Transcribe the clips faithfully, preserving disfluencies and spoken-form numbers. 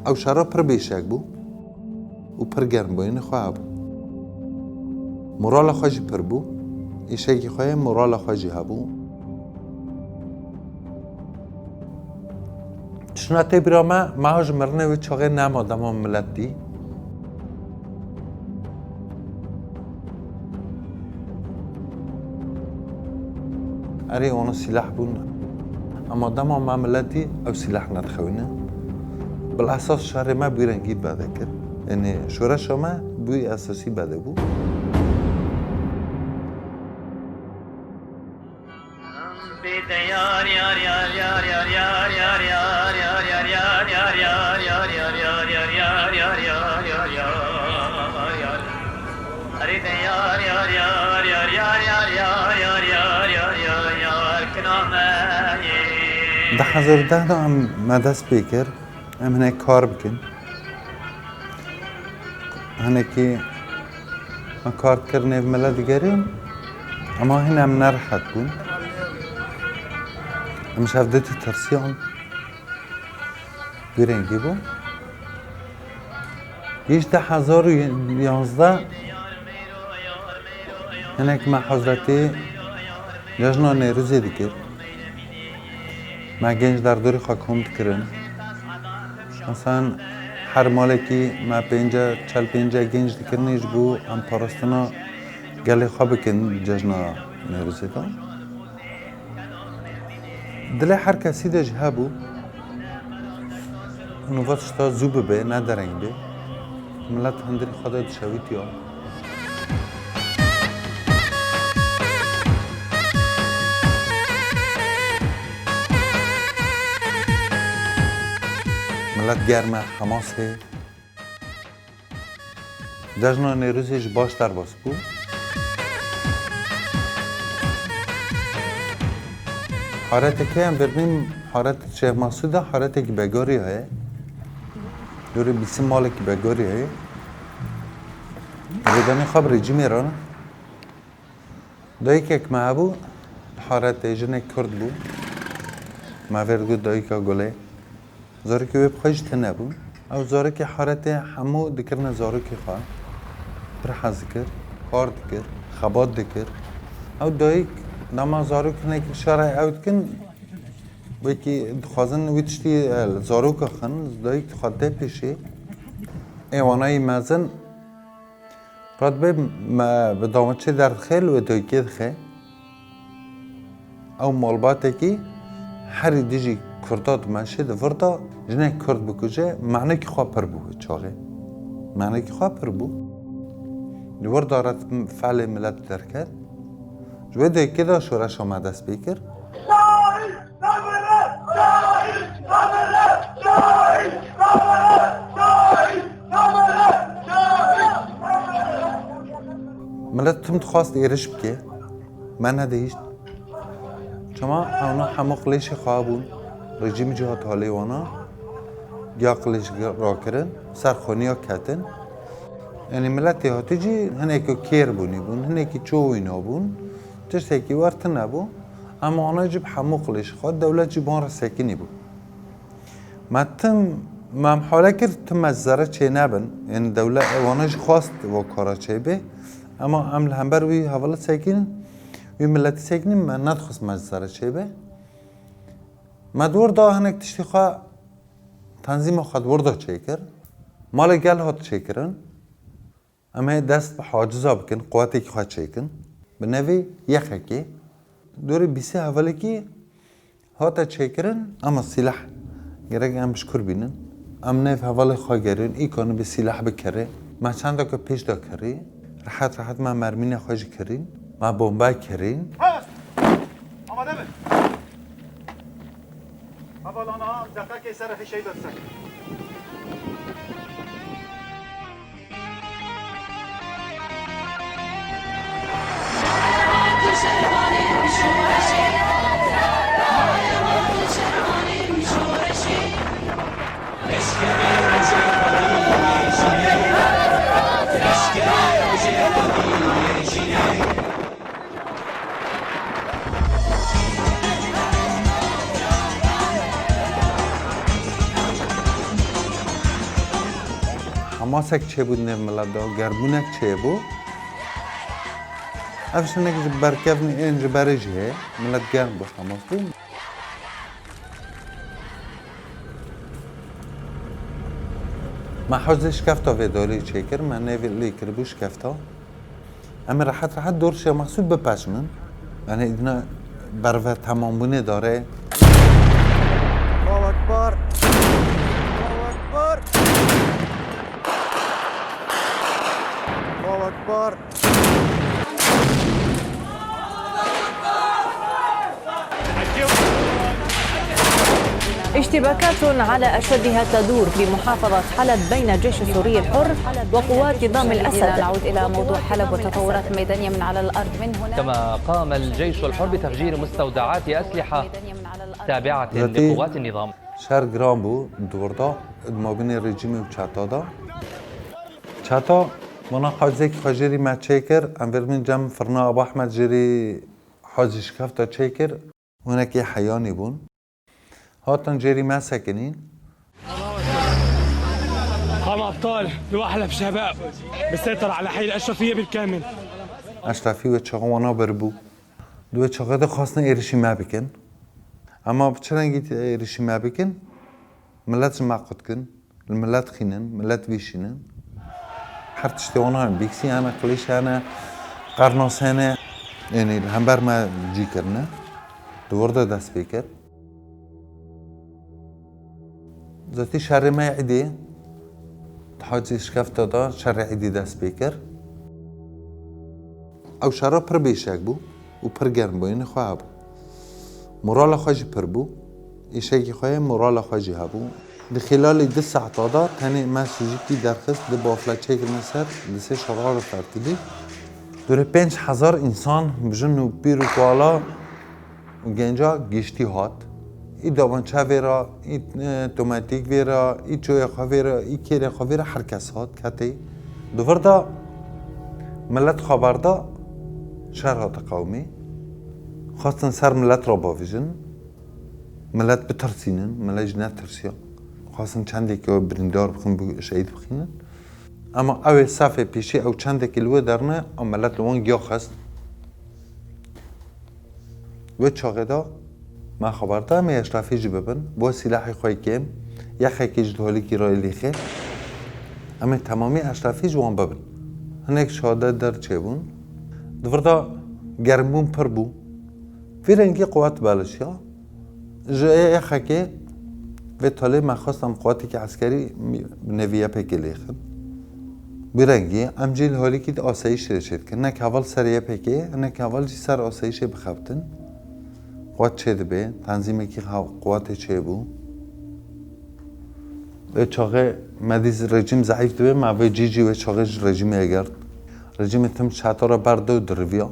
Ew şera pir bêşek bû û pir germbûyînê xwe hebû. Morala xwe jî pir bû. Îşekî xwe yê morala xwe jî hebû. Tiştna tê bîra me, me ji mirinê wê çaxê nema dema milet dî. Erê, wana sîlah bûn. Ema dema me milet dî, ew sîlah nedixewînin. Bilesas şerê me bi wî rengî bede kir. Yanî şoreşa me bi wî esasî bede bû. Di hezar û deh de em me dest pê kir, em hinek kar bikin. Hinekî me kar dikir, nêv milet digerîn, ema hîn em nerehet bûn. Em ji hev dîtî tirsiyan. Vî rengî bû. Giş du hezar û yanzdeh hinek me hezretî cejna Nêrûzê dikir. Me genç derdorê xwe kom dikirin. Mesela her malekî me pênce, çel pênce genç dikirin ji bo em parastina gelê xwe bikin cejna Nêrûzê de. Dilê her kesî de jî hebû, nûva tişta zû bibe, ne dereng be. Milet hundirî xwe de dişewitiya. Milet germ e, Hamas hê. Cejna Nêrûzê jî baş derbas bû. Hareteke em vernîm, haret Şêx Mesûd e, haretekî Begarî heye. Dorê bîsî malekî Begarî heye. Rêdanê xwe bi rejîmê re ne. Dayikek me hebû, haretê jinek Kurd bû. Me vê digot dayika Gulê. Zarokê wê bi xwe jî tune bûn. Ew zarokê haretê hemû dikirine zarokê xwe. Pir hez dikir, kar dikir, xebat dikir. Ew dayik, dema zarok hinek şerê ew dikin, wekî dixwazin wî tiştî, e, li zaroka xin, dayik dixwe tê pêşê. Ê wana yî mezin, Rat be me bi damaçê derdixe, li wê dayikê dixe. Ew malbatekî herî dijî Kurda dimeşe, di vir de jinek Kurd bikuje, menekî xwe pir bû wê çaxê. Menekî xwe pir bû. Li wir de ret felê milet derket. Ji wê dayikê de şoreşa me dest pê kir. Milet tim dixwast êriş bike, me nedihîşt. Çima hewna hemû qilêşê xwe bûn, rejîmê cî hat halê wana, ya qilêş rakirin, ser xweniya ketin. Yanî miletê hatî jî hinekî kêr bûnî bûn, hinekî ço wîna bûn, tiştekî wer tune bû. Em wana jî bi hemû qilêşê xwe, dewlet jî ban re sekinî bû. Me tim, me em hale kir, tim me zere çê nebin. Yanî dewlet, wana jî xwest vo kara çê bê. Ema em li hember wî hevala sekînin, wî miletî sekînin, me nedixwest me zere çê bê. Me di wir da hinek tiştî xwe, tenzîma xwe di wir da çêkir. Malê gel hat çêkirin. Em ê dest bi haciza bikin, quwetekî xwe çêkin. Bi nevê yexekê. Dorê bîsê hevalekî hate çêkirin, ema sîlah. Gerek em ji kur bînin. Em nêv hevalê xwe gerin, î kanî bi sîlah bikerê. Me çendeke pêş de kirî. Rehet rehet me mermînê xwe jî kirîn. Me bombe kirîn. Amade bin. Hevalana deqekê ser hişeyê de ser. Masek çêbû di nêv milet de, germbûnek çêbû. Ev jinek ji berkevnê ên ji berê jî heye. Milet germ bû, xemas bû. Me hozê şikefta vê dolê çêkir, me nêvê lê kiribû şikefta. Em ê rehet rehet dor Şêx Mexsûd bipeçinin. Yanî îdina berve temambûnê dare. Allahu Ekber. Allahu Ekber. Allahu Ekber. اشتباكات على أشدها تدور في محافظة حلب بين الجيش السوري الحر وقوات نظام الأسد. نعود إلى موضوع حلب والتطورات الميدانية من على الأرض من هنا. كما قام الجيش الحر بتفجير مستودعات أسلحة تابعة لقوات النظام. Şer giran bû, di wir de, di mabînê rejîmê û çeta de. Çeta, wana hozekî xwe jêrî me çêkir, em vêrmîn cem firna Aba Ehmed jêrî hozî şikefta çêkir. Hinekî heyanî bûn. Hatin jêrî me sekinîn. قام أبطال لواء حلب شباب بالسيطرة على حي الأشرفية بالكامل. Eşrefî wê çaxa wana biribû. Di wê çaxê de xwestin êrişî me bikin. Ema bi çi rengî êrişî me bikin? Milet ji me qut kin. Li milet xînin, milet vîşînin. Her tiştê wana hene, bîksî hene, qilîş hene, qernas hene. Yanî li hember me cî kirine. Di wir de dest pê kir. Zetî şerê me yê îdê, di hacî şikefta de şerê îdê dest pê kir. Ew şera pir bêşek bû û pir germ bû, yanî xwe hebû. Morala xwe jî pir bû. Îşekî xwe yê morala xwe jî hebû. Di xîlalî du saeta de tenê me sûcîkî derxist, du bafle çêkirine ser, di sê şera re fertî bî. Dûrê pênc hezar însan, jin û pîr û kala û genca giştî hat. Î dabançe vê re, î, e, tomatîk vê re, î çoyê xwe vê re, î kêrê xwe vê re, her kes hat, ketê. Di vir de milet xeber da, şer hate qewimî. Xwestin ser milet re bavêjin. Milet bitirsînin, milet jî netirsiya. Xwestin çendekî we birîndar bixin, bi şehîd bixînin. Ema ew ê sefê pêşî ew çendekî li wê derine, ew milet li wan giya xist. Wê çaxê de me xeber da, em ê eşrefî jî bibin, bo sîlahê xwe yê kêm, yexekî ji holîkî re lêxê. Em ê temamî eşrefî ji wan bibin. Hinek şadet der çêbûn. Di vir de germbûn pir bû. Vî rengî quwet belişiya. Ji ê yexekê vê talê me xwest em quwetekî eskerî bi nêvî Y P G lêxin. Bi rengî em jî li holîkî di asayîşê de çêdikin. Nek heval ser Y P G, nek heval jî ser asayîşê bixebtin. Quwet çêdibe, tenzîmekî hev-, quwetê çêbû. Vê çaxê me dî rejîm zeîf dibe, me vê cî jî wê çaxê ji rejîmê eger. Rejîmê tim çeta re berda û diriviya.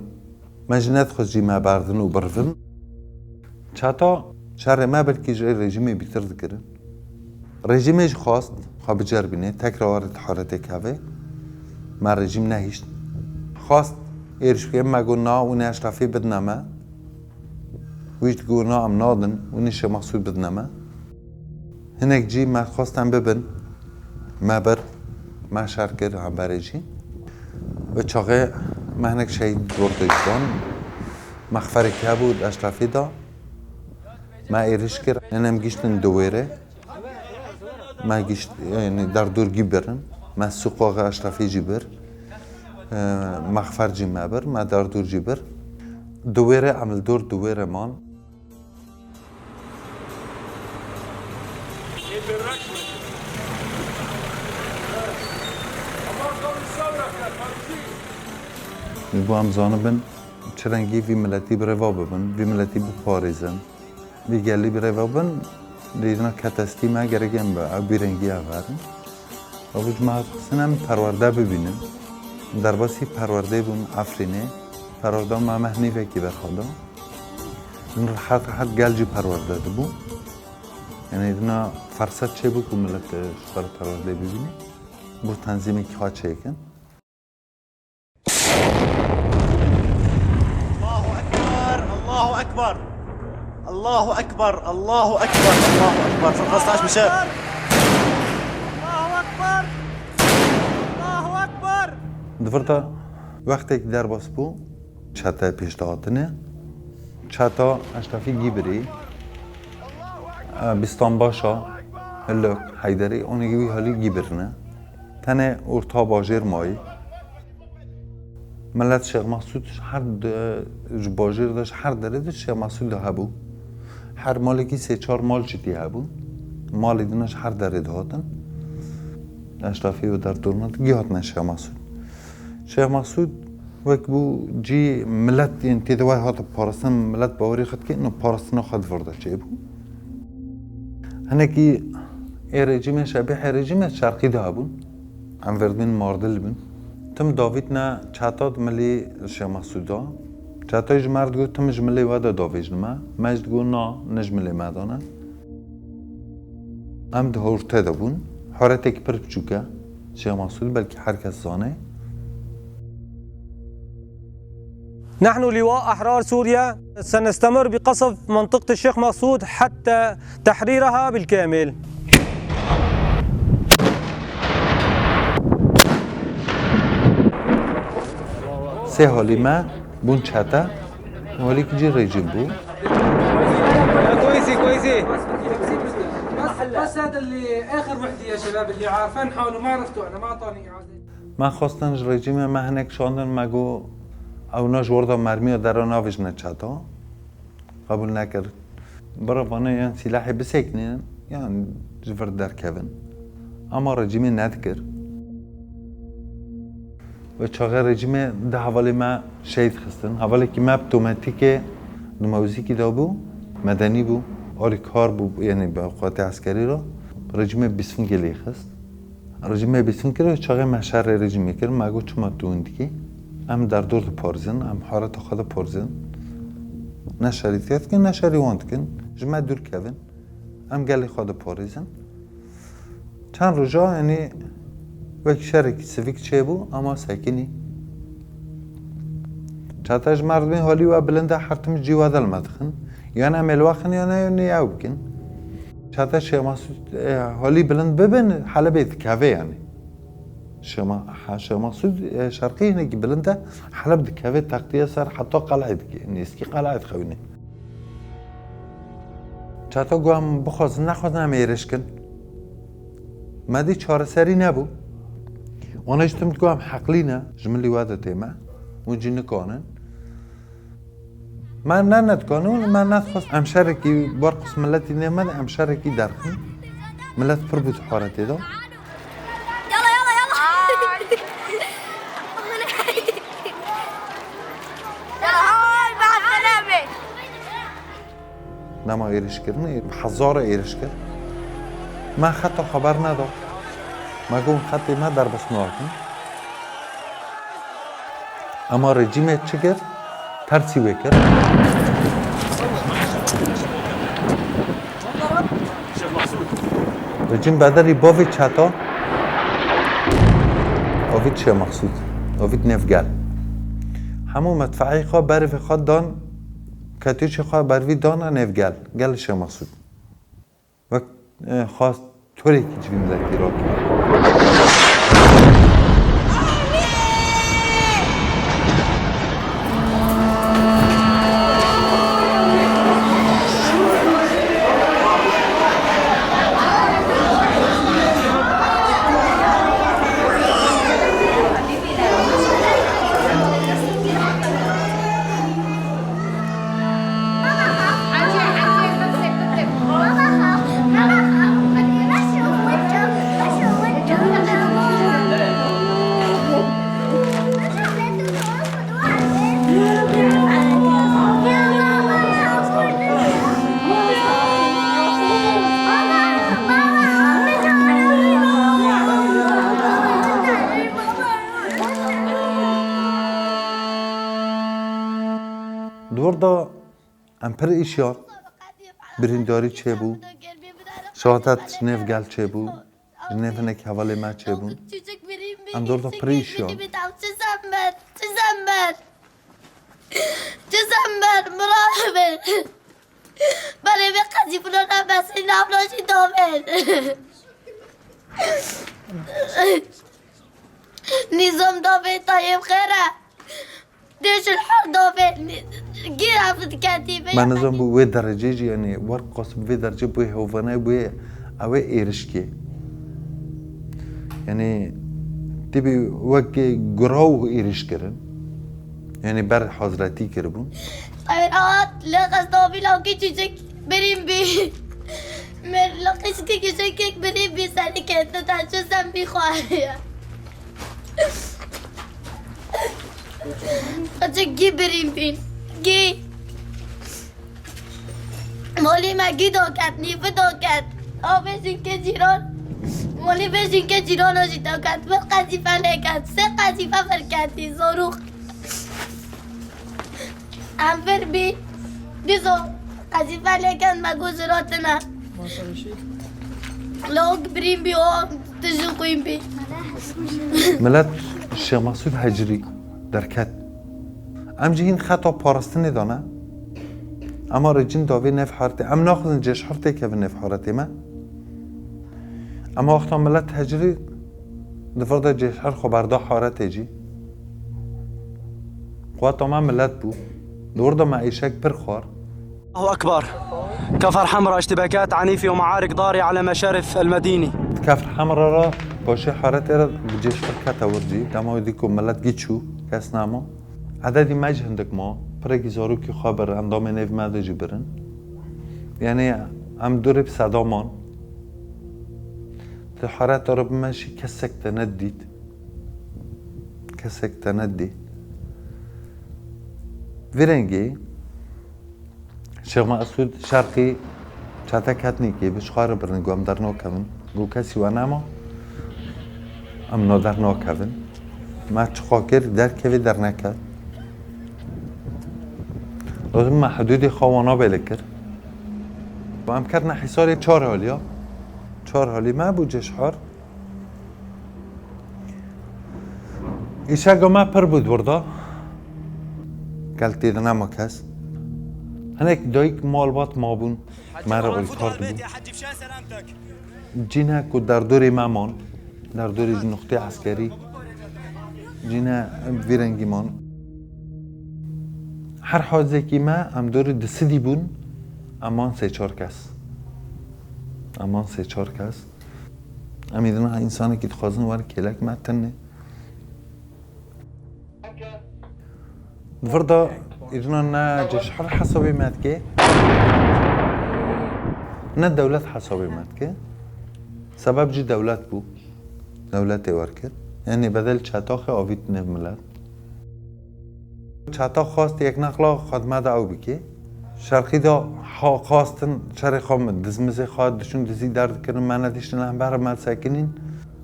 Me jî nedixwest jî me berdin û birivin. Çeta şerê me belkî ji rejîmê bîtir dikirin. Rejîmê jî xwest xwe biceribîne, tekrar warê tiharetê keve. Me rejîm nehişt. Xwest êriş bike, me got na, hûn ê eşrefî bidine me. Wî jî digot na, em nadin, hûn ê Şêx Mexsûd bidine me. Hinek cî me xwestin bibin, me bir, me şer kir hemberê jî. Wê çaxê me hinek şehîd dor de jî dan. Mexferekî hebû di eşrefî de. Me êriş kir, hinek em giştin di wêrê. Me gişt, yanî derdorgî birin. Me sûqa eşrefî jî bir. E, mexfer jî me bir, me derdor jî bir. Di wêrê em li dor di wêrê man. Ji bo em zanibin çi rengî vî miletî bi rêva bibin, vî miletî biparêzin, vî gelî bi rêva bin, dîdina ketestî me gerek em bi ew bîrengî heverin. Ew ji me hat xistin em perwerde bibînin. Derbasî perwerdeyê bûn Efrînê. Perwerde me meh nîvekî berxwe da. Min rehet rehet gel jî perwerde dibû. Yanî dina ferset çêbû ku milet, e, ji xwe re perwerdê bibîne. Bo tenzîmekî xwe çêkin. Allahu Ekber, Allahu Ekber. Allahu Ekber, Allahu Ekber, Allahu Ekber. Fil xestaş bişer. Allahu Ekber. Di vir de wextekî derbas bû, çete pêş de hatine. Çeta Eşrefî Gîbirî, e, Bîstanbaşa, Hilok, Heyderî, onî wî halî Gîbir ne. Tenê orta bajêr mayî. Milet Şêx Mesûd ji her de, ji bajêr de, ji her derê de Şêx Mesûd de hebû. Her malekî sê çar mal jî tê hebûn. Malê dîna ji her derê dihatin. Eşrefî û derdorna digî hatine Şêx Mesûd. Şêx Mesûd wek bû cî milet, yên tê de wê hate parastin, milet bawerî xwe dike, ino parastina xwe di vir de çêbû. Hinekî ê rejîmê şebîhê rejîmê şerqî de hebûn. Em verdîn mardil bin. Tim davîtne çeta di milî Şêx Mesûda. Çetayê ji me re digot, tim ji milê we de davêjin me. Me jî digot, na, ne ji milê me de ne. Em di hortê de bûn. Horetekî pir biçûk e. Şêx Mesûd belkî her kes zane. نحن لواء أحرار سوريا سنستمر بقصف منطقة الشيخ مقصود حتى تحريرها بالكامل. Sê halî me bûn çete, halîkî cî rejîm bû. كويسة، كويسة. بس، بس هذا اللي آخر وحدة يا شباب، اللي عارفين حاله، ما عرفته أنا، ما أعطاني إعازة. Me xwestin ji rejîmê me hinek şandin, me got, ew na ji wir de mermiya dera navêjine çeta. Qebûl nekir. Bira vane yan sîlahê bisekinin, yan ji vir derkevin. Ama rejîmê nedikir. Ve çaxê rejîmê di hevalê me şehîd xistin. Hevalekî me bi tometîkê di mewzîkî de bû, medenî bû, alîkar bû, yanî bi qwetê eskerî re. Rejîmê bîsfingê lê xist. Rejîmê bîsfing kir, çaxê me şerê rejîmê kir, me got, çima tu win dikî? Em derdor diparêzin, em hareta xwe diparêzin. Ne şerî te dikin, ne şerî wan dikin. Ji me dûr kevin. Em gelê xwe diparêzin. Çend roja, yanî wek şerekî sivîk çêbû, ama sekinî. Çete ji merdimê halî we bilind e, her tim cî we de li me dixin. Yan em ê li we xin, yan em ê ew bikin. Çete Şêx Mesûd, e, halî bilind bibin, Helebê dikeve yanî. Şêma-, ha, Şêx Mesûd, e, şerqî hinekî bilind e, Heleb dikeve teqtiye ser heta qeleyê dike, nêzîkî qeleyê dixewîne. Çato got, em bixwazin nexwazin em êrîş kin. Me dî çareserî nebû. Wana jî tim digot em heqlî ne, ji milî we de tê me. Hûn jî nikanin. Me ne nedikanin, me nedixwest em şerekî bar qis miletî nê me de em şerekî derxin. Milet pir bû di haretê de. يلا، يلا، يلا. يلا، هاي، مع السلامة. Dema êrîşkirinê bi hezara êriş kir. Me xeta xeber neda. Me got, xetê me derbas nakin. Ema rejîmê çi kir? Tersî wê kir. Rejîm bedelî bavê çeta avît Şêx Mesûd, avît nêv gel. Hemû medfeî xwe bervê xwe dan, ketûşê xwe bervî dana nêv gel, gelê Şêx Mesûd. Wek, e, xwest torekî civîn zekî rakî. Di wir de em pir îşyan, birîndarî çêbû, şehadet ji nêv gel çêbû, ji nêv hinek hevalê me çêbûn. Em di wir de pir îşyan. Çizember, çizember, çizember, miralim. Berê vê qezî filo nebesî navna jî dovên. Nîzam davê tayê xêr e. Dê ji her davê gî ev diketî vê. Me nizam bû wê derecê jî, yanî werqas bi vê derecê bûyê hevane bûyê ew ê êrişkê. Yanî tibî wek guraw êriş kirin. Yanî ber hazretî kiribûn. Xeyrat, li qesdavî lawkî çîçek birîn bî. Min li qîşkî kişekek birîn bî serî ketin, te çi sen bî xwariye. Qicik gî birîn bîn. Gî. Molî me gî doket, nîvi doket. Avê jinkê cîran. Molî vê jinkê cîrana jî doket. Vir qezîfe lêket. Sê qezîfe vir ketî. Zorûx. Em vir bî. Dîzo. Qezîfe lêket me got ji ratine. Lok birîn bî o. Tu ji xwîn bî. Milet Şêx Mesûd hecirî derket. Em jî hîn xeta parastinê de ne. Ema rêcin davê nêv heretê. Em naxwazin cêşher têkevin nêv heretê me. Ema wexta milet hecirî, di vir de cêşher xwe berda heretê jî. Quweta me milet bû. Di wir de me êşek pir xwar. الله أكبر. كفر حمراء، اشتباكات عنيفة ومعارك ضارية على مشارف المدينة. Kefr Hemra re paşê heretê re bi cêşher kete wir jî. Dema wê dî ku milet gî çû, kes nema. Ededî me jî hindik ma. Pirekî zarokî xwe bir, endamê nêv me de jî birin. Yanî em dûrê bi seda man. Di hereta re bi me jî kesek te nedît. Kesek te nedî. Vî rengî Şêx Mesûd Şerqî çete ketnîkê bi ji xwe re birin, got em dernakevin. Got kesî we nema, em na dernakevin. Me çiqa kir, derkevê derneket. Lazim me hidûdê xwe wana bêle kir. Em ketine Hîsarê çar haliya. Çar halî me bû cêşher. Îşega me pir bû di wir de. Gel tê de nema kes. Hinek dayik malbat mabûn, me re alîkar dibûn. Cî ne ku derdorê me man, derdorê ji nuqtê eskerî, cî ne vî rengî man. Her hazekî me, em dorê di sidî bûn, em man sê çar kes. Em man sê çar kes. Em ê di niha însanekî dixwazin were kêlek me tune. Di vir de îdina ne cêşher hesabê me dike, ne dewlet hesabê me dike. Sebeb jî dewlet bû. Dewletê wer kir. Yanî bedel çetaxê avît nêv milet. Çeta xwest yek nexla xwe di me de ew bike. Şerqî de ha xwestin şerê xwe, dizmizê xwe diçûn dizî derdikirin, me nedîştin em ber me sekinîn.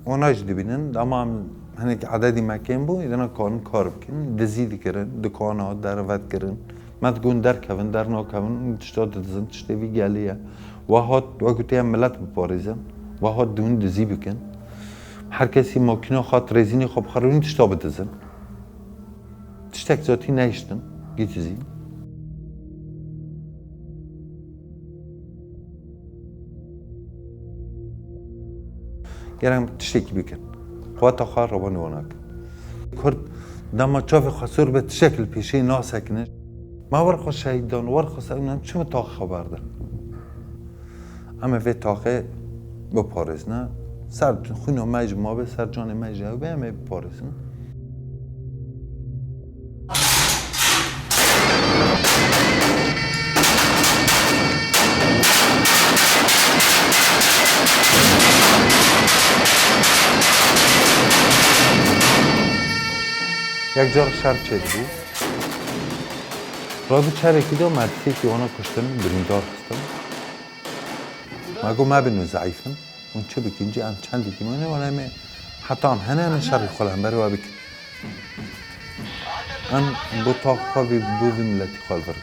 Ona jî dibînin, dema em hinek ededî me kêm bû, îdina karin kar bikin, dizî dikirin, dukana dervet kirin. Me digot derkevin, dernakevin, tişta didizin, tiştê vî gelî ye. We hat, we gotiye milet biparêzin, we hat di hûn dizî bikin. Her kesî makîna xwe, trêzînê xwe bixeribînin, tişta bidizin. Tiştek zotî nehiştin, gîtizî. Gerek tiştekî bikin. Quweta xwe rewanî wana kin. Kurd dema çavê xwe sor be tiştek li pêşê nasekine. Ma wer xwe şehîd dan, wer xwe se-, çi bi taxê xwe berde? Em ê vê taxê biparêzine. Ser xwîna me jî mabe, ser canê me jî hewbe, em ê biparêzin. Yek car şer çêdibû. Rabû çarekî de me dîsêkî wana kuştin, birîndar xistin. Me got, "Me bin û zeîf in. Hûn çi bikin cî, em çendekî mane, wala em ê heta em hene, em ê şerê xwe li hemberê we bikin." Em bo tax xwe vî, bo vî miletî xwe li vir.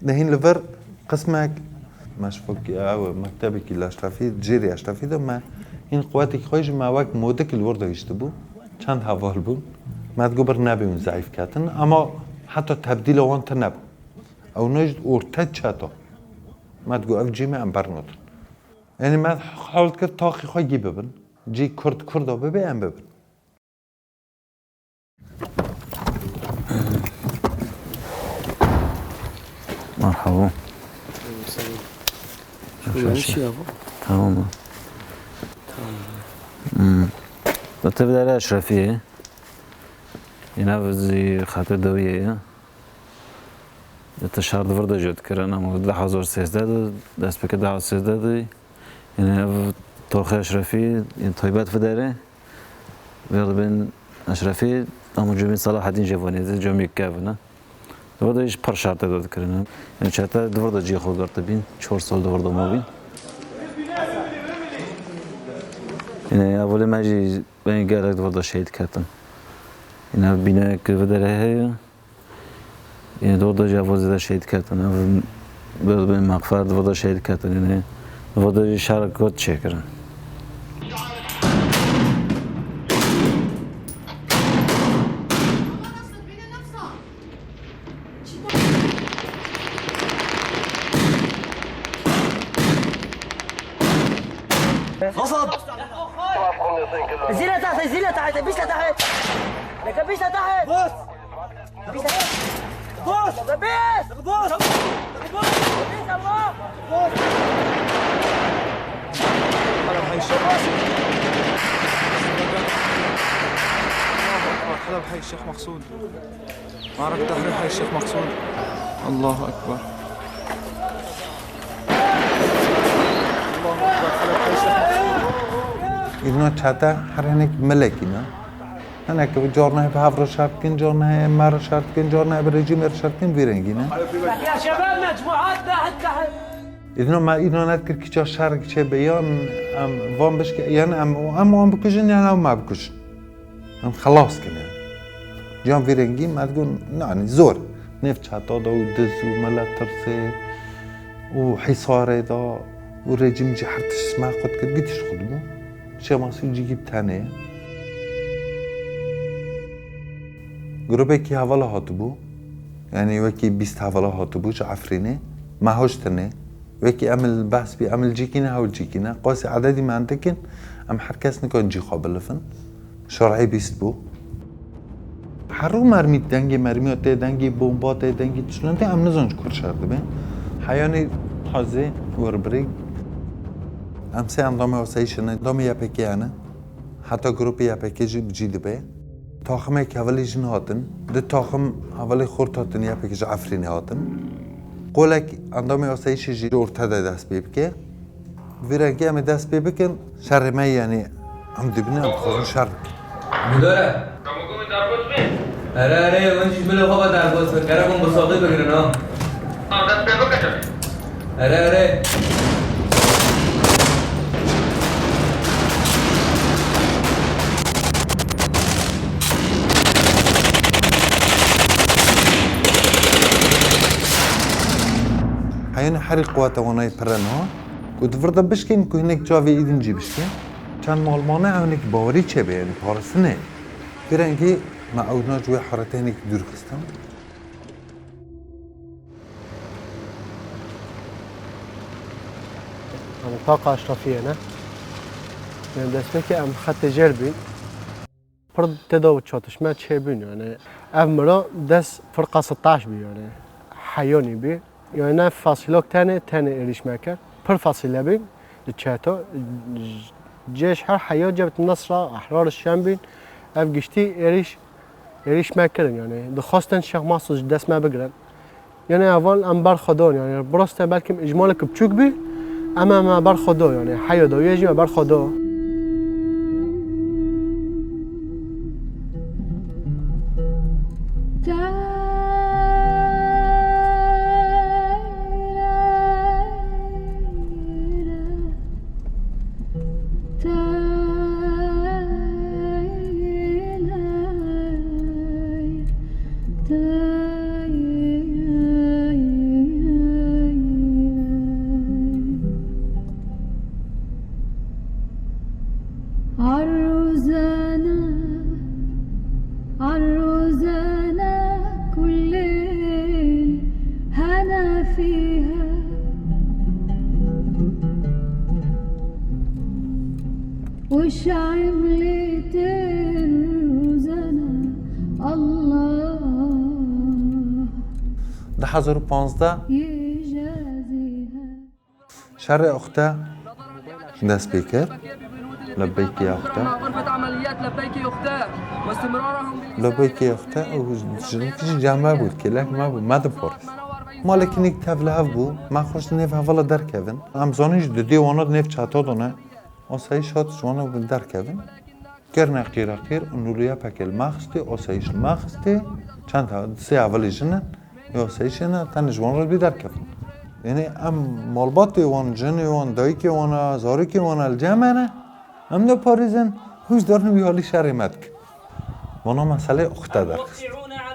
Dê hîn li vir qismek meşfokî, ew mektebekî li Eşrefî, jêrî Eşrefî de me hîn quwetekî xwe jî me wek modik li wir de hiştibû. Çend heval bûn. Me digot bir nebê hûn zeîf ketin. Ema heta tebdîla wan tune bû. Ew ne ji orte çeta. Me digot ev cî me em bernatin. Yanî me hewil kir taxê xwe gî bibin. Cî Kurd Kurda bibe, em bibin. Merhaba. Tamam mı? Hmm. Da te bidere Eşrefî. Yine bizi xatir dawiye ya. Te şar di vir de jot kirin, ama di hezar sêzdeh de, destpêkê di hezar sêzdeh de, yani ev Toxê Eşrefî, yani taybet videre. Vê dibên Eşrefî, ama cumî Selahaddin Jevanî de cumî kevine. Di vir de jî pir şarte de dikirin. Yani çete di vir de cî xwe girtibîn, çar sal di vir de mabîn. Yani evolê me jî ben gelek di vir de şehîd ketin. Yani ev bînayek videre heye. Yine di vir de jî ev zêde şehîd ketin. Ev bi, bi mexfer di vir de şehîd ketin. Yine di vir de jî şer got çêkirin. زيلها تحت، زيلها تحت، بيسها تحت. لك بيسها تحت. بوس! بوس! بوس! بوس! بوس! الله! بوس! حلب حي الشيخ مقصود. الله أكبر، حلب حي الشيخ مقصود. معركة تحرير حي الشيخ مقصود. الله أكبر. الله أكبر، حلب حي الشيخ مقصود. Îdna çete her hinek milekî ne. Hinek carna hê bi hev re şer dikin, carna hê me re şer dikin, carna hê bi rejîmê re şer dikin, vî rengî ne. يا شباب، مجموعات تحت، تحت. Îdna me îdna nedikir kîça şer çê be yan em van bişke, yan em, em wan bikujin, yan ew me bikujin. Em xelas kin yani. Can vî rengî me digot, yani zor. Nêv çeta de û diz û milet tirsê û hîsarê de û rejîm jî her tişt me xwe dikir, gî tişt xwe dibû. Şêmasî cîgî bi tenê. Grûbekî hevala hatibû. Yani wekî bîst hevala hatibû ji Efrînê. Me hoj tenê. Wekî em li behs bî, em li cîkî ne, hewl cîkî ne. Qasî ededî me endik in, em her kes nikan cî xwe bilifin. Şer'î bîst bû. Her rû mermî, dengê mermiya tê, dengê bomba tê, dengê tiştan tê, em nizan ji kur şer dibe. Heyanî tazê werbirî. Em sê endamê asayîşê ne, endamê Y P G ne. Heta grûpê Y P G jî bi cî dibe. Taximek hevalê jin hatin. Du taxim hevalê xurt hatin, Y P G ji Efrînê hatin. Qolek endamê asayîşê jî orte de dest pê bike. Vî rengî em ê dest pê bikin, şerê me yanî em dibînin, em dixwazin şer bikin. Müdüre. Ere, ere, hûn jî ji milê xwe ve derbas bin. Gerek hûn bi saxî bigirin, ha. Ere, ere. Heyane herî quwete wanayê pire niha. Ku di vir de bişkên ku hinek çavê îdin jî bişkên. Çend mal mane ew hinek bawerî çêbe, yani parastinê. Bi rengî me ewna ji wê haretê hinek dûr xistin. Em taqa Eşrefiyê ne. Em destpêkê em xetê jêr bîn. Pir tê de çatişme çêbûn, yani ev mira dest firqa sitaş bî, yani heyanî bî. Yani ne fasîlok tenê, tenê êrîş me kir. Pir fasîle bî, çeto, cêş her heya Cebhet Nesra, Ehrar Şem bîn. Ev giştî êrîş, êrîş me kirin, yani dixwastin Şêx Masûd ji dest me bigirin. Yani heval em berxwe dan, yani bi rastî belkî îcmalek biçûk bî, em em berxwe dan, yani heya dawiyê jî me berxwe dan. شعملتين وزنا الله. Du hezar û panzdeh يجازيها. Şerê Oxte dest pê kir. Lebeykê Oxte. غرفة عمليات لبيك يا أختاه. واستمرارهم بإساءة Lebeykê Oxte û jinik jî cem me bû, kêlek me bû, me diparêz. Malê kinik tev li hev bû, me xwest nêv hevala derkevin. Em zanin jî di dê wana nêv çeta de ne. Asayîş hat ji wana derkevin. Kirine qîreqîr, nûliye pekê li me xistê, asayîş li me xistê. Çend he-, sê hevalê jin in, ê asayîşê ne, tenê ji wan re bî derkevin. Yanî em malbatê wan, jinê wan, dayikê wan e, zarokê wan e, li cem me ne. Em diparêzin, hûşdarin wî halî şerê me dikin. Vana meselê Oxte derxist.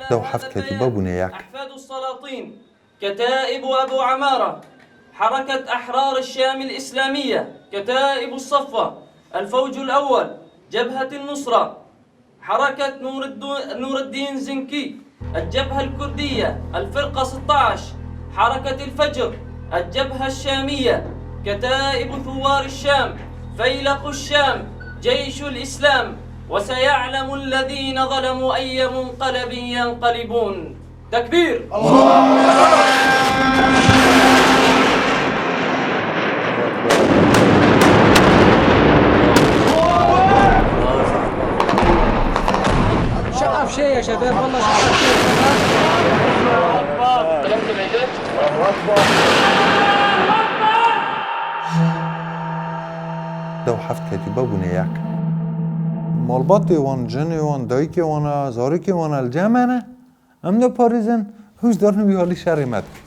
Dew heft ketîbe bûne yek. أحفاد السلاطين. كتائب أبو عمارة، حركة أحرار الشام الإسلامية، كتائب الصفوة، الفوج الأول، جبهة النصرة، حركة نور الدو-، نور الدين زنكي، الجبهة الكردية، الفرقة ستعش، حركة الفجر، الجبهة الشامية، كتائب ثوار الشام، فيلق الشام، جيش الإسلام، وسيعلم الذين ظلموا أي منقلب ينقلبون. تكبير. شغف شيء يا شباب، والله شغف شيء يا شباب. Dew heft ketîbe bûne yek. Malbatê wan, jinê wan, dayikê wan e, zarokê wan e, li cem me ne. Em diparêzin, hûşdarin wî halî şerê me dikin.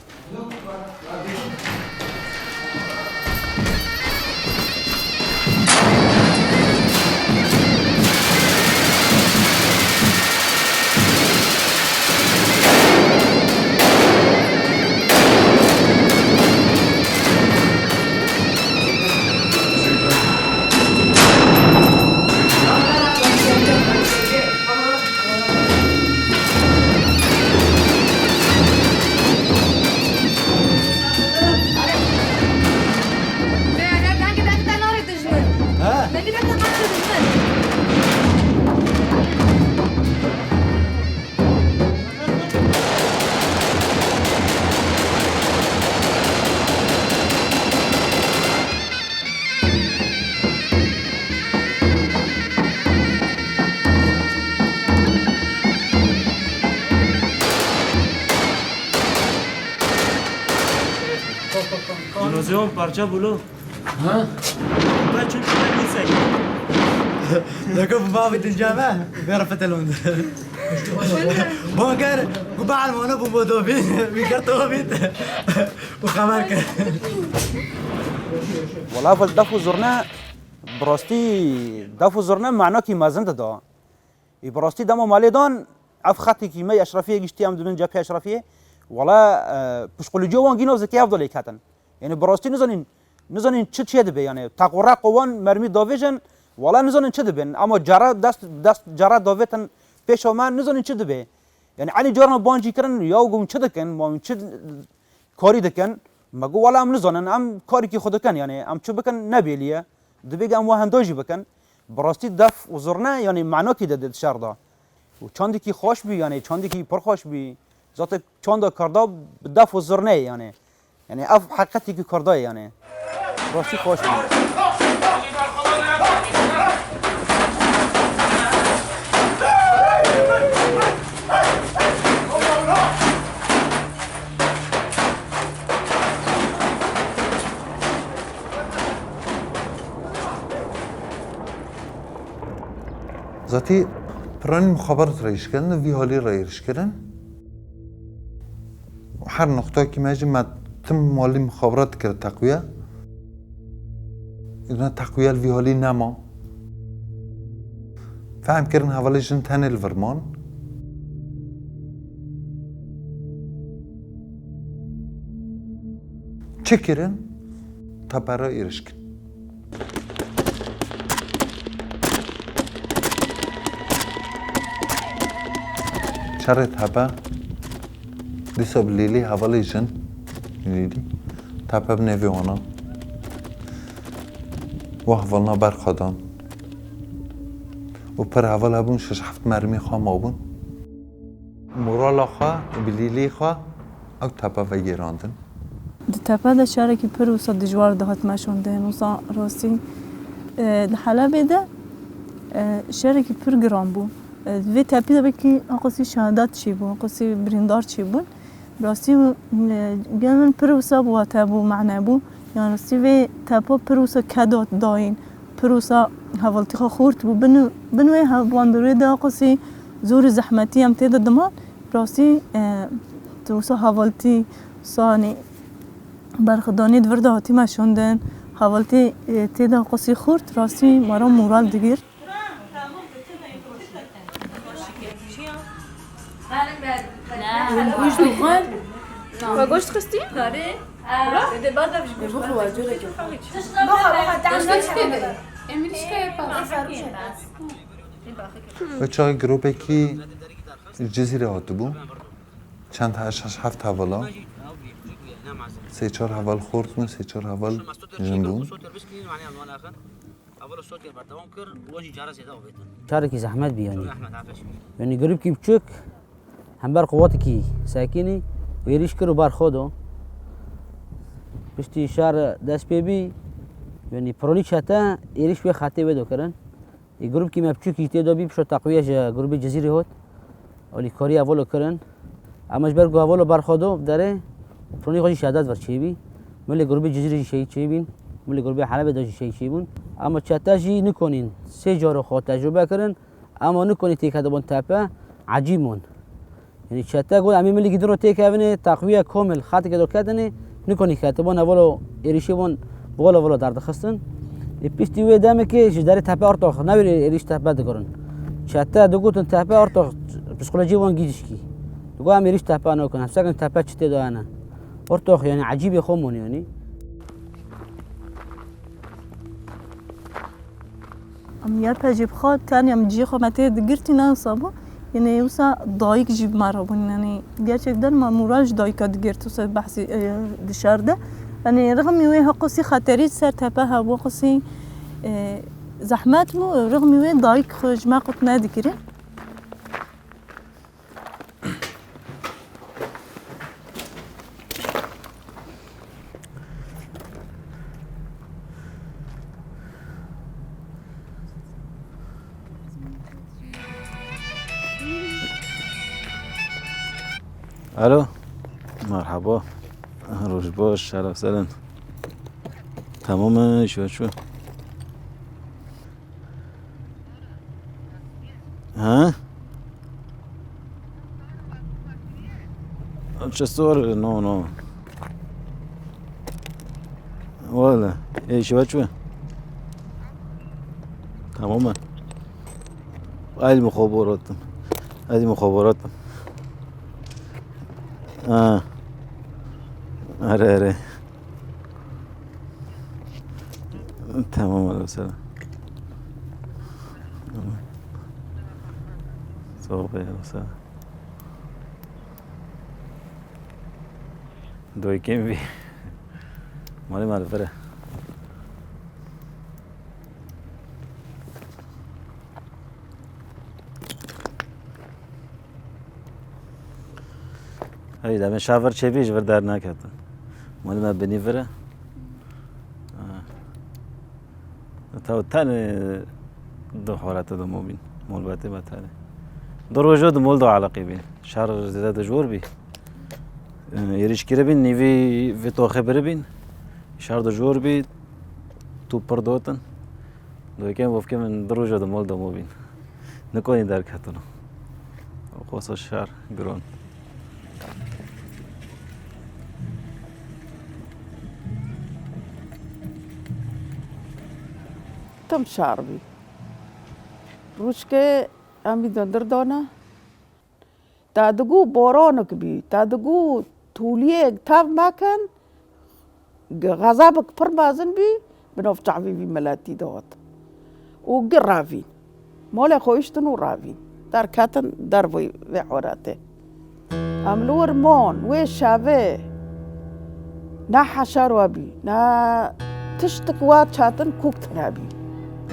Cinozê wan parça bû lo. Ha? Ben çünkü ben yüksek. Deko bi bavê din came, ver fetelon. Bon ker, ku bal mona bu modobî, mi ker tobî. û xeber kir. Wala ev def û zurne, bi rastî def û zurne manakî mezin dida. Ê bi rastî dema malê dan, ev xetekî me Eşrefiyê giştî, em dibin cephê Eşrefiyê. Wala, e, pişqulîciya wan gîna zikê ev da lêketin. Yanî bi rastî nizanîn, nizanîn çi çê dibe, yanî teq û req û wan mermî davêjin, wala nizanîn çi dibin. Ama cara dest, dest cara davêtin pêşa me, nizanîn çi dibe. Yanî enî carna ban jî kirin, ya hûn çi dikin, ma hûn çi karî dikin. Me got, wala em nizanin, em karîkî xwe dikin, yanî em çi bikin ne bêlî ye. Dibê em wahenda jî bikin. Bi rastî def û zurne, yanî manakî de di şer de. Û çandekî xweş bî, yanî çandekî pir xweş bî. Zaten çanda Kurda bi def û zurne ye, yanî. Yanî ev heqîqetekî Kurda ye, yanî. Rastî xweş bû. Zatî piranî mixabarat re êrîş kirin, vî halî re êrîş kirin. Her noqtekî me jî me tim malî mixabarat dikir teqwiye. Îna teqwiye li vî halî nema. Fehm kirin hevalê jin tenê li vir man. Çi kirin? Tepe re êrîş kirin. Şerê tepe, dîsa bi lîlî hevalê jin, lîlî, tepe bi nêvê wana. Wa hevalna berxwe dan. û pir heval hebûn, şeş heft mermî xwe mabûn. Morala xwe, bilîlî xwe ew tepe vegêrandin. Di tepe de şerekî pir wisa dijwar dihat meşandin. Wisa rastî, e, di Helebê de, e, şerekî pir giran bû. E, di vê tepî de belkî hiqûsî şehadet çêbû, hiqûsî birîndar çêbûn. Rastî, e, gel min pir wisa bi wate bû, mane bû. Yan rastî vê tepa pir wisa keda dayîn, pir wisa hevaltî xwe xurt bû. Bin, bin wê hev-, bandorê de qasî zor û zehmetî em tê de diman. Rastî, e, tu wisa hevaltî, wisa, hani, berxwedanê di vir de hatî meşandin, hevaltî, e, tê de qasî xurt, rastî me re moral digir. Goşt dixwin? We goşt xistî? Dê bar de ji goşt. Bixa, bixa, Goşt xistî de. Emirîşkaya pas. Ve çaxê grûpekî ji Cizîrê hatibû. Çend he-, şeş heft hevala. Sê çar heval xort bûn, sê çar heval jin bûn. Şarekî zehmet bî yanî. Yanî grûpkî biçûk, hember quwetekî sekinî êrîş kir û bar xwe do. Piştî şer dest pê bî, yanî pironî çete êrîş wê xetê wê do kirin. Ê grûpkî me biçûkî tê de bî, pişo teqwiye ji grûbê Cizîrê hot. Alîkarî heval kirin. Ema ji ber ku heval bar xwe do derê, pironî xwe jî şehadet ver çêbî. Milê grûbê Cizîrê jî şehîd çêbîn. Milê grûbê Helebê de jî şehîd çêbûn. Ema çete jî nikonîn. Sê caro xwe tecrûbe kirin. Ema nikonî têketibûn tepe, ecîb bûn. Yanî çete got, em ê milî gidin ro têkevin ê, teqwiye komil xetike do ketin ê, nikonî ketibûn, heval êrîşê wan bi wala wala derdixistin. Ê piştî wê demekê ji derê tepe ortox, newêrê êrîş tepe dikirin. Çete digotin tepe ortox, psîkolojiyê wan gîj dişkî. Digot em êrîş tepe nakin, em sekin tepe çi tê de hene. Ortox, yanî ecîbê xwe mûn yanî. Em YPJ bi xwe tenê em cihê xwe me tê digirtî ne wisa bû. Yanî wisa dayik jî bi me re bûn. Yanî gerçekten me moral ji dayika digirt wisa behsî, e, di şer de. Yanî rixmî wê hiqûsî xeterî ser tepe hebû, hiqûsî, e, zehmet bû. Rixmî wê dayik xwe ji me qut nedikirin. Alo. Merhaba. Roj baş, şeref serin. Tamam, şu, şu. Ha? Çi sor? No, no. Wala, ê şiva çi? Tamam mı? Ay muxabaratım. Ay muxabaratım. Ha. Are, are. Tamam, alo, selam. Sağ ol, alo, selam. Doyken bir. Malum, alo, vere. Hey, demê şav vir çêbî ji vir derneketin. Malê me binî vir e. Ha. Taw tenê di holete de mobîn. Molbetê me tenê. Du rojo di mol de eleqî bîn. Şer zêde dijwar bî. Êrîş kiribîn, nîvî vê toxê biribîn. Şer dijwar bî. Tu pir dotin. Doyken vofke min du roja di mol de mobîn. Nikonî derketin. Xosa şer giron. Tim şer bî. Rûçke em bî dindir dane. Te digo boranik bî, te digo tûliyek tev mekin, ge-, xezebek pir mezin bî, bi nav çavê vî miletî de hat. Û gi revîn. Molê xwe hiştin û revîn. Derketin dervê vê horetê. Em li wir man, wê şevê ne heşer we bî, ne tiştik we çetin kûk tune bî.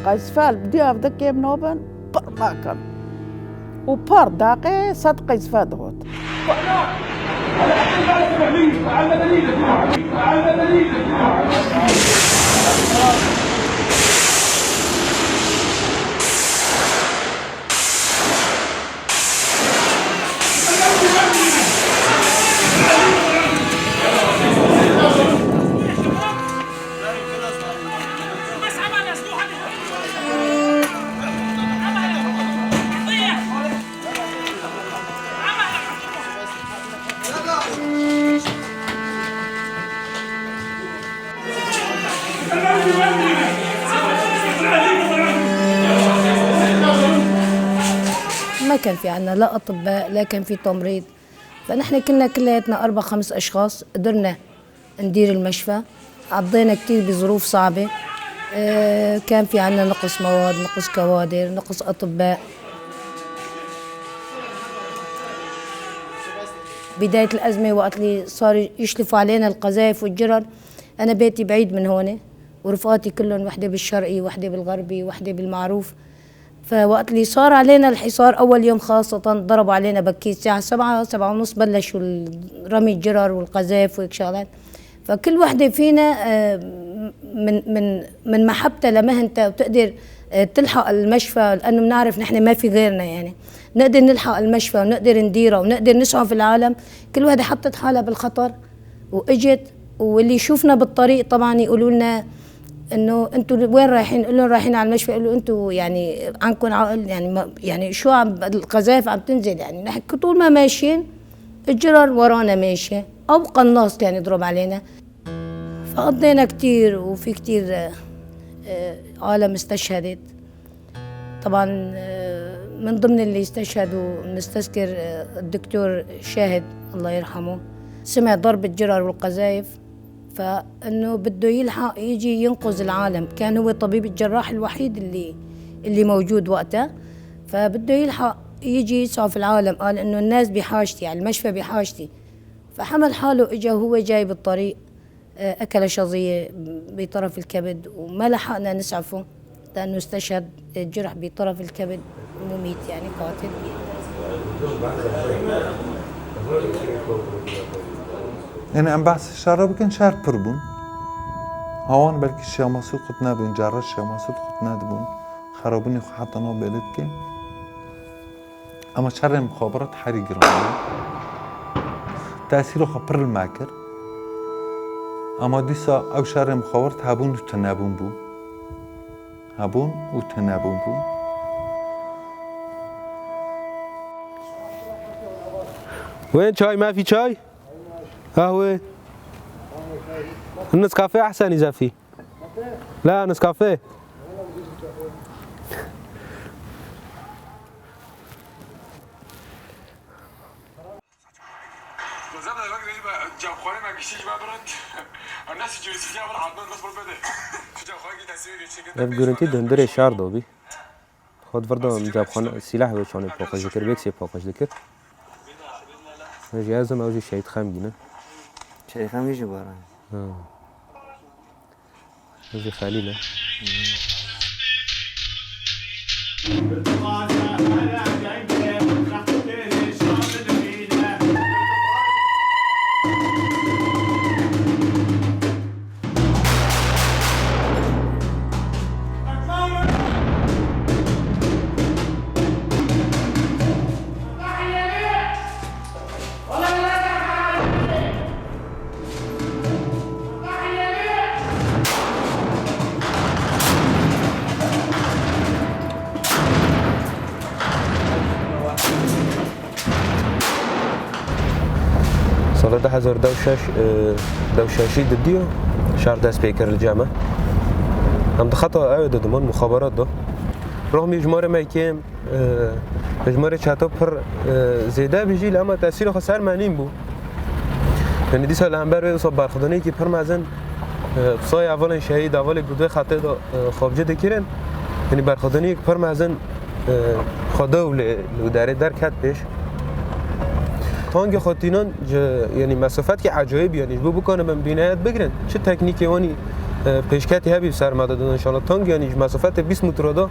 Qeysfel bi dî ev de kêm nabin. Pir nakin. Û pir daqê sed qeyzfe digot. ما كان في عنا لا أطباء، لا كان في تمريض، فنحن كنا كلياتنا أربع خمس أشخاص قدرنا ندير المشفى. عضينا كتير بظروف صعبة. آه، كان في عنا نقص مواد، نقص كوادر، نقص أطباء. بداية الأزمة وقت اللي صار يشلفوا علينا القذايف والجرر، أنا بيتي بعيد من هون، ورفقاتي كلهم وحدة بالشرقي، وحدة بالغربي، وحدة بالمعروف. فوقت اللي صار علينا الحصار أول يوم خاصة، ضربوا علينا بكير الساعة سبعة، سبعة ونص بلشوا ال-، رمي الجرر والقذايف وهيك شغلات. فكل وحدة فينا، آه، من، من، من محبتها لمهنتها وتقدر، آه، تلحق المشفى، لأنه بنعرف نحن ما في غيرنا يعني. نقدر نلحق المشفى ونقدر نديره ونقدر نسعف العالم. كل وحدة حطت حالها بالخطر وإجت، واللي يشوفنا بالطريق طبعًا يقولوا لنا إنه: "أنتوا وين رايحين؟" نقول لهم: "رايحين على المشفى." يقولوا: "أنتوا يعني عندكم عقل؟ يعني ما، يعني شو عم، القذائف عم تنزل، يعني نحن طول ما ماشيين الجرر ورانا ماشية، أو قناص كان يضرب علينا." فقضينا كتير، وفي كتير، آه، آه، عالم استشهدت. طبعًا، آه، من ضمن اللي استشهدوا بنستذكر، آه، الدكتور شاهد، الله يرحمه، سمع ضرب الجرر والقذايف، فإنه بده يلحق يجي ينقذ العالم. كان هو طبيب الجراح الوحيد اللي، اللي موجود وقتها، فبده يلحق يجي يسعف العالم. قال إنه الناس بحاجتي، يعني المشفى بحاجتي. فحمل حاله إجا وهو جاي بالطريق، آه، أكل شظية بطرف الكبد وما لحقنا نسعفه لأنه استشهد، جرح بطرف الكبد، مميت يعني، قاتل. Yanî em behsê şer re bikin, şer pir bûn. Hawan belkî şemasû qut nebûn, carre şemasû qut nedibûn. Xerabûnê xwe heta niha belê dike. Ama şerê mixabarat herî giran bû. Tesîra xwe pir li me kir. Ama dîsa ew şerê mixabarat hebûn û tunebûn bû. Hebûn û tunebûn bû. وين چای؟ ما في چای؟ قهوة؟ النسكافيه أحسن إذا في. لا، نسكافيه. Ev görüntü di hundirê şar de bî. Xwe di vir de cebxane sîlah ve çanê paqij dikir, beksê paqij dikir. Ev jî ez im, ew jî Şehîd Xemgîn e. Şehîd Xemgîn jî baran. Ha. Ev jî Xelîl e. Sala du hezar deh û şeş, e, deh û şeşî di diyo şer dest pê kir li cem me. Em di xeta ew de diman, muxaberat de. Rexmî ji ma re me kêm, e, ji ma re çato pir, e, zêde bî jî, lê ema tesîra xwe ser me nîn bû. Yanî dîsa li hember vê wisa berxwedaniekî pir mezin, e, sayê hevalên şehîd, hevalê ku di vê xetê de, e, xwebci dikirin. Yanî berxwedaniek pir mezin, e, xwe da û li, li derê derket pêş. Tangê xwe tînan ji, yanî mesafetkî ecayîb, yanî ji bo bikane bin bînayet bigirin. Çi teknîkê wanî, e, pêşketî hebî ser me de didan înşallah. Tang yanî ji mesafetê bîst metre de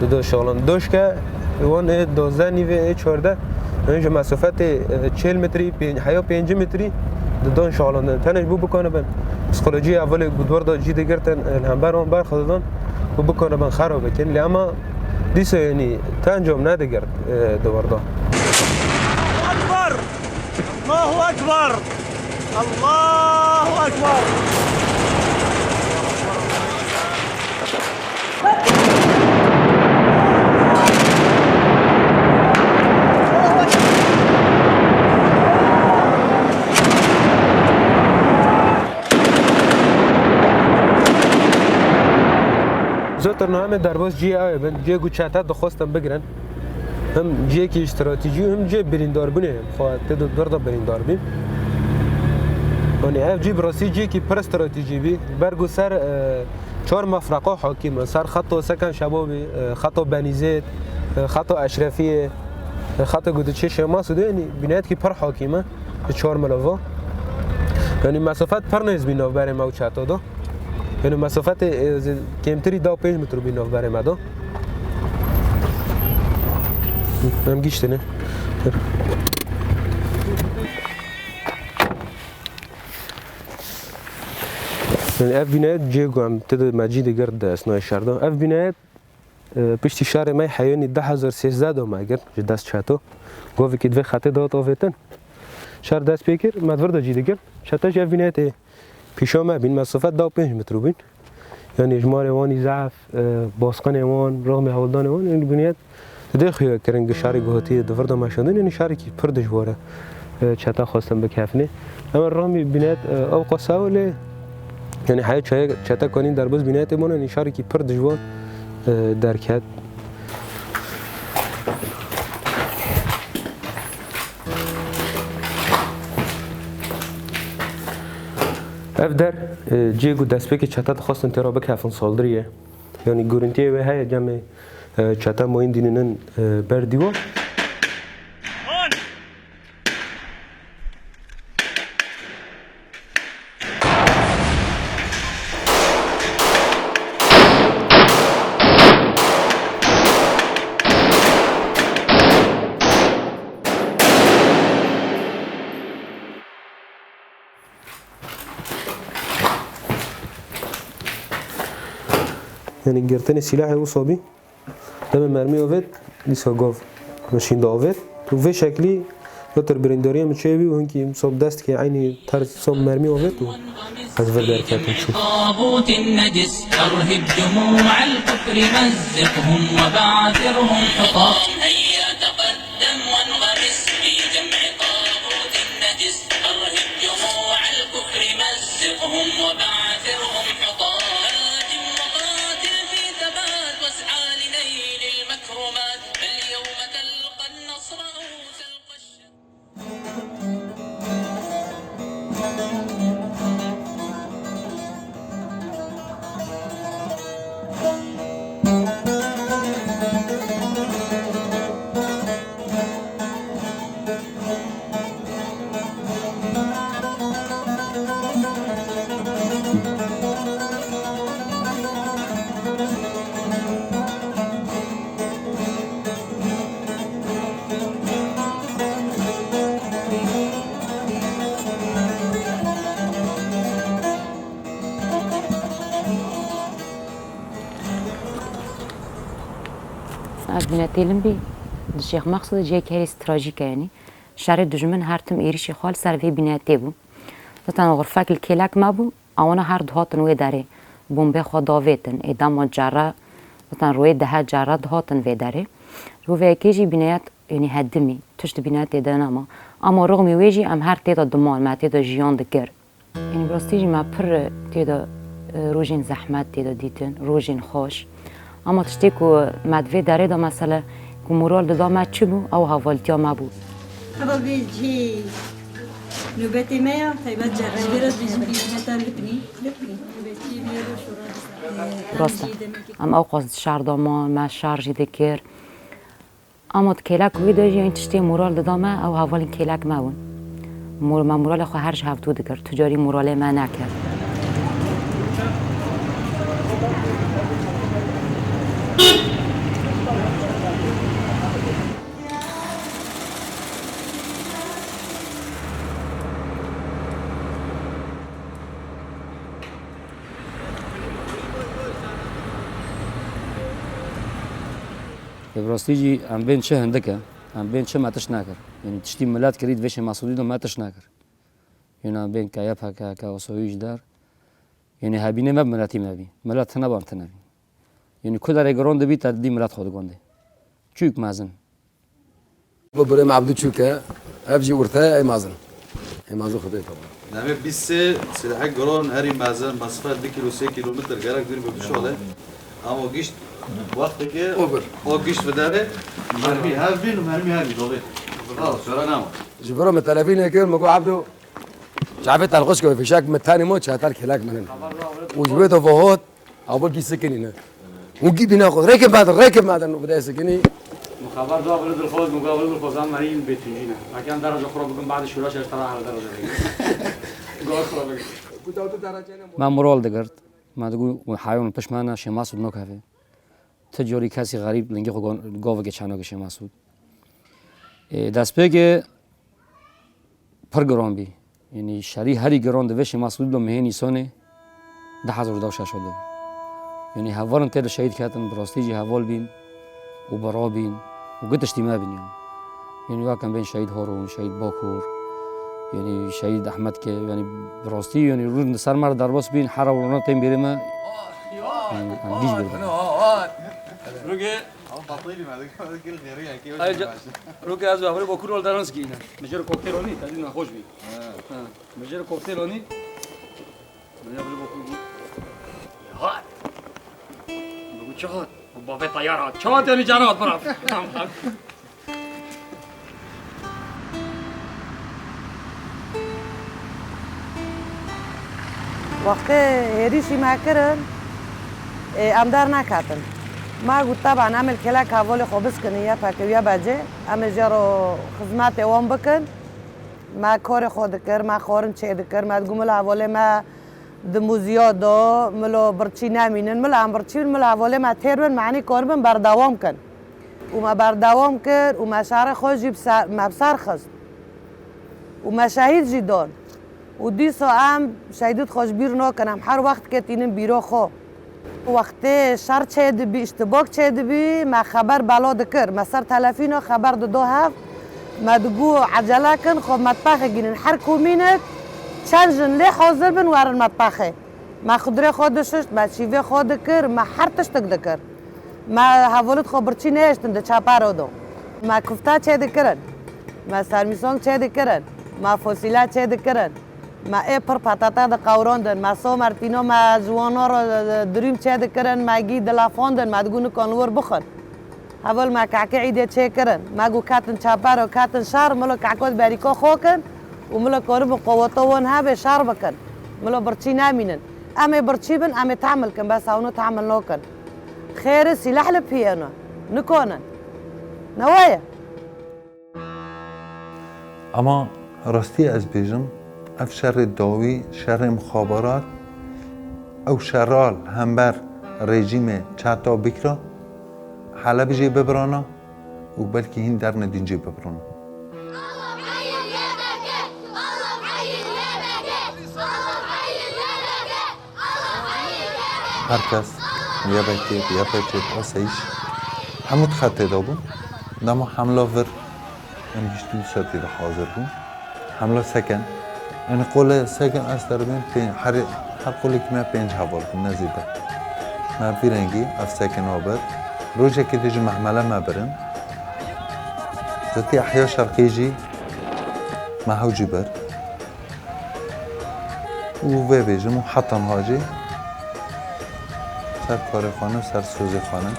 Didon şixulin. Doşke wan ê dozdeh nîvê ê çardeh. Hûn ji mesafetê, e, çil metrî, pênc, heya pêncî metrî didon şixulin. Tenê ji bo bikanibin psîkolojiyê hevalê ku di wir de cî digirtin, e, li hember wan berxwe didon, ku bikanibin xera bikin. Lê ema dîsa yanî te encam nedigirt, e, di wir de. Allahu Ekber! Allahu Ekber! Allahu Ekber! Zotirna em ê derbas cihê ew ê bin, cihê ku çete dixwestin bigirin. Him cihekî stratejî û him cihê birîndarbûnê, xwe tê de di wir de birîndar bî. Yanî ev cî bi rastî cihekî pir stratejî bî. Ber ku ser, e, çar mefreqa hakîm in. Ser xeto Seken Şebabî, e, xeto Benîzêd, e, xeto Eşrefiyê, e, xeto ku diçe Şêma Sûdê, yanî bînayetkî pir hakîm e. Di çar milova. Yanî mesafet pir nêz bî navberê me û çeta de. Yanî mesafetê, e, kêmtirî da pênc metr bî navberê me de. Em giştine. Yanî ev bînayet cê ku em tê de me cî digir di esnayê şer de. Ev bînayet E, piştî şerê me heyonî du hezar sêzdeh de me girt ji dest çeto. Govekî di vê xetê de hat avêtin. Şer dest pê kir, me di vir de cî digir. Çete jî ev bînetê pîşa me bîn, mesafet da pênc metrû bîn. Yanî ji marê wanî zehf, e, basqinê wan, rexmê hewldanê wan, yanî bînet didê xuya kirin ku şerê guhatiyê di vir de meşandin, yanî şerekî pir dijwar e, e, çete xwestin bikefnê. Ema rexmî bînet, e, ew qasa ew lê, yanî heye çeye-, çete kanîn derbas bînetê bûne, yanî şerekî pir dijwar e, derket. Ev der, e, cihê ku destpêkê çete dixwestin tê re bikefin saldiriye. Yanî gurintiyê wê heye cemê, e, çete mayîn dînînin, e, ber dîwar. Yanî girtinê sîlahê wisa bî. Demê mermî avêt, dîsa gov şîn de avêt. Û vê şeklî dotir birîndariya min çêbî û hinkî sob dest ke eynî terz sob mermî avêt û ez vir derketim çû. طاغوت النجس، أرهب جموع الكفر، مزقهم وبعثرهم حطام. هيا تقدم وانغمس في جمع طاغوت النجس، أرهب جموع الكفر، مزقهم وبعثرهم حطام. هاجم وقاتل في ثبات، واسعى لنيل المكرمات، فاليوم تلقى النصر أو تلقى الشهادة. Ev bînetê Limbî di Şêx Meqsûdê cihekî herî stratejîk e, yanî şerê dijmin her tim êrîşê xwe li ser vê bînetê bû. Zaten xurfek li kêlek me bû, ewana her dihatin wê derê, bombê xwe davêtin, ê dema cerre, zaten rûyê dehe cerre dihatin vê derê. Ji bo vê yekê jî bîneyet, yanî hedimî, tişt di bînetê de nema. Ama rixmî wê jî em her tê de diman, me tê de jiyan dikir. Yanî bi rastî jî me pir tê de, e, rojên zehmet tê de dîtin, rojên xweş. Ama tiştê ku me di vê derê de mesele ku moral dida me çi bû, ew hevaltiya me bû. Heva vê cihê nobetê me ya, taybet ji vê re dibêjin bîneta Lipnî, Lipnî. Nobetiyê me ya şora disa. Rast e. Em ew qas di şer de man, me şer jî dikir. Ama di kêlek wî de jî, yanî tiştê moral dida me, ew hevalên kêlek me bûn. Mor-, me moralê xwe her ji hevdû dikir. Tu carî moralê me nekir. Bi rastî jî em bên çi hindik e, em bên çi me tişt nekir. Yanî tiştî milet kirî di vê Şêx Mesûdî de me tişt nekir. Yanî em bên ke Y P G, ke asoyî ji der. Yanî hebînê me bi miletî me bî. Milet tine ban tine bî. Yanî ku derê giron dibî te didî milet xwe digondê. Çûk mezin. Bu birê me Ebdû çûk e. Ev jî orte ê mezin. Ê mezin Xwedê taban. Demê bîst sê silahê giron herî mezin, mesafeya du kîlo, sê kîlometr gerek dûr bi bişole. Ama gişt wexteke Over. O gişt videre, mermî hev bin û mermî hev bin dolê. Xala, sora nama. Ji viro me telefîne kir, me got, "Ebdû, çavê te li xwe şikeve, fişek me tenê mo, çatel kelek min in." Û ji wê de vohot, Abul kî sikinî ne. Hûn kî bîna xwe, rêkê me din, rêkê me din, û bide sikinî. Min xeber da, Abul dilxoz, min got, Abul dilxoz, em merî bêtûncî ne. Eke em deraja xwe re bikin, badê şûreş ez te re hele deraja vê. Got xwe re bikin. Me moral digirt. Me digot, û heyon pişt me ne, Şêx Mesûd nokeve. Ti carî kesî xerîb lingê xwe gon-, goveke çenokê Şêx Mesûd. Ê, destpêkê pir giran bî. Yanî şerî herî giran di vê Şêx Mesûdî de mehê Nîsanê du hezar û deh şeş de bû. Yanî hevalên tê de şehîd ketin, bi rastî jî heval bîn û bira bîn û gi tiştî me bîn yanî. Yanî wek em bên şehîd Harûn, şehîd Bakur, yanî şehîd Ehmed ke, yanî bi rastî yanî rûn di ser me re derbas bîn, hera rûna tên bîrê me, yanî em gîj bîr bîn. Rûgê. Ama patlayayım hadi. Gel geri ya, ki Ayrıca, başla. Rûgê ez bi hevalê Bakur ol deran sikîne. Mijêr kokteyl onî, tedî nexweş bî. Ha. Ha. Mijêr kokteyl onî. Mijêr Bakur bû. Hat. Bu çi hat? Bu bavê teyar hat. Çi hat yani cana hat bırak. Tamam. Wextê hêrîşî me kirin, ê, em derneketin. Me got, teban, em ê li kêleka hevalê xwe biskinin, Y P G û Y B G, em ê jê re xizmetê wan bikin. Me karê xwe dikir, me xwarin çêdikir, me digot, mil hevalê me di mûziya de, milo birçî nemînin, mil em birçî bin, mil hevalê me têr bin, me henî karibin berdewam kin. Û me berdewam kir û me şerê xwe jî bi ser, me bi ser xist. Û me şehîd jî dan. Û dîsa em şehîdît xwe ji bîr nakin, em her wext ketînin bîro xwe. Wextê şer çêdibî, îştibak çêdibî, me xeber bela dikir. Me ser telefîna xeber dido hev, me digot, "Ecele kin, xwe metbexê gînin. Her komînek çend jin lê hazir bin, werin metbexê." Me xudrê xwe dişişt, me şîvê xwe dikir, me her tiştik dikir. Me hevalêt xwe birçî nehiştin di çepero de. Me kufta çêdikirin. Me sermîsong çêdikirin. Me fosîla çêdikirin. Me ê pir petete diqewrandin. Me somer tîno me ji wana re dirûm çêdikirin. Me gî dilafandin. Me digot nikan li wir bixwin. Heval me kekê îdê çêkirin. Me got ketin çepero, ketin şer, milo keko di berîko xwe kin û milo koribin qoweta wan hebe şer bikin. Milo birçî nemînin. Em ê birçî bin, em ê tehmil kin, bes hewno tehmil nakin. Xêr e, sîleh li piyê ne. Nikonin. Ne weye? Ama rastî ez bêjim, ev şerê dawî, şerê mixabarat, ew şera li hember rejîmê çeta bikira, Helebê jê bibirana û belkî hîn dernedîn jê bibirana. Her kes, Y B G, Y P G, asayîş, hemû di xetê de bûn. Dema hemla vir, em hişt û du saetî de hazir bûn. Hemla seken. Yanî qolê seken ez teribên pê-, her, her qolekî me pênc heval bûn, ne zêde. Me vî rengî ev sekena bir. Rojekê dê ji mehmele me birin. Zetî Ehya Şerqî jî me hewcî bir. Û vê bêjim û heta niha jî ser karê xwe ne, ser sozê xwe ne.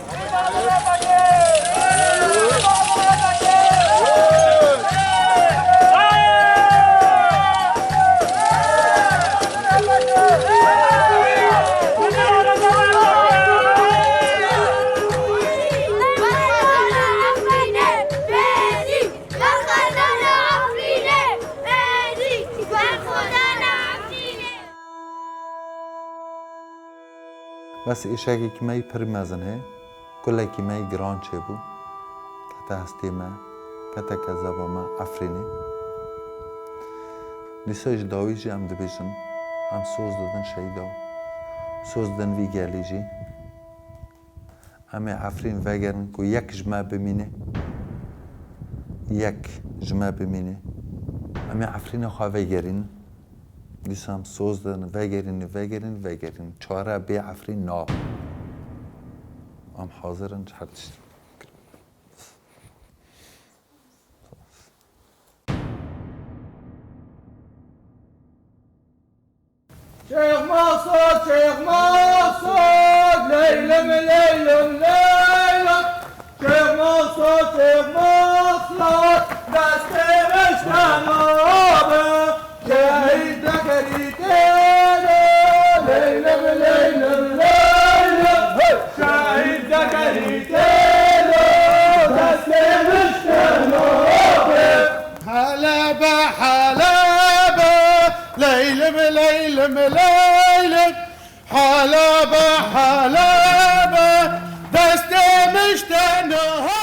Bes êşekekî me yî pir mezin hê, kulekî me yî giran çêbû, kete hestê me, kete kezeba me Efrînê. Dîsa ji dawî jî em dibêjin, em soz didin şehîda, soz didin vî gelî jî. Em ê Efrîn vegerin ku yek ji me bimîne. Yek ji me bimîne. Em ê Efrîna xwe vegerînin. Dîsa em soz didin, vegerînin, vegerînin, vegerînin. Çare bê Efrîn nabe. Em hazir in ji her tiştî. Çex Maqsad, Çex Maqsad, Leylim, Leylim, Leylim. Çex Maqsad, Çex Maqsad, destê min ji te nabe. Şehîd Zekerî têlo, Leylim, Leylim, Leylim. Şehîd Zekerî têlo, destê min ji te nabe. Helebe, Helebe, Leylim, Leylim, Leylim. Helebe, Helebe, destê min ji te nabe.